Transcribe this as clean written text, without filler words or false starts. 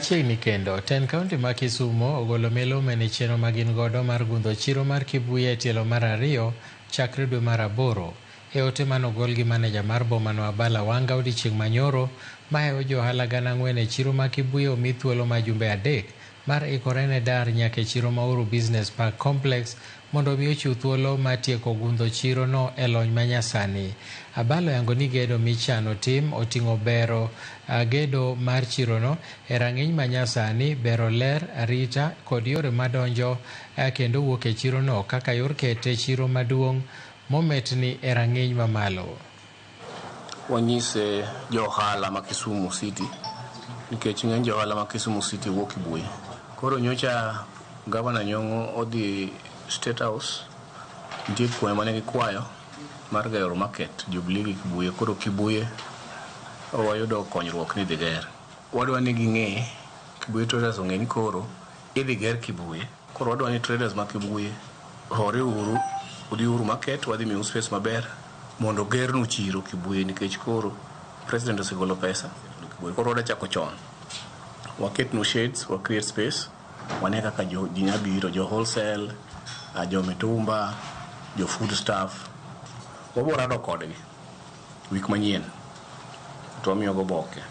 Machiegni kendo, tend kaunti ma Kisumu ogolo milome ne chenro ma gin godo mar gundho chiro mar Kibuye e tielo mar ariyo chakre dwe mar aboro. E ote manogol gi maneja mar bomano Abala Wanga odiechieng' manyoro, mahewo jo ohala 4,000 e chiro ma Kibuye omi thuolo ma jumbe 3 mar ikore ne dar nyaka e chiro ma Uhuru Business Park Complex mondo omi ochiw thuolo mar tieko gundho chiro no e lony manyasani. Abala oyango ni gedo michano tim oting'o bero gedo mar chirono e rang'iny manyasani, bero ler, arita kod yore madonjo kendo wuok e chirono kaka yor kete chiro maduong' mometni e rang'iny mamalo. Wanyise jo ohala ma Kisumu City nikech ng'eny jo ohala ma Kisumu City wuok Kibuye. Koro nyocha Gavana Nyong'o odhi State House, nitie kwayo mane gikwayo mar gero market Jubilee gi Kibuye. Koro Kibuye wayudo konyruok ni idhi ger. Wadwa ni ging'e, Kibuye traders ong'e ni koro idhi ger Kibuye. Koro wadwa ni traders ma Kibuye hore uru, udhi uru market, wadhi miyu space maber mondo gernu chiro Kibuye nikech koro president osegolo pesa Kibuye. Koro wadwa chako chon. Waketnu shades, wa create space, wane kaka jo ji nya biro, jo wholesale, jo mitumba, jo food stuff. Wabiro rado kodgi week manyien to wamiyogo oboke.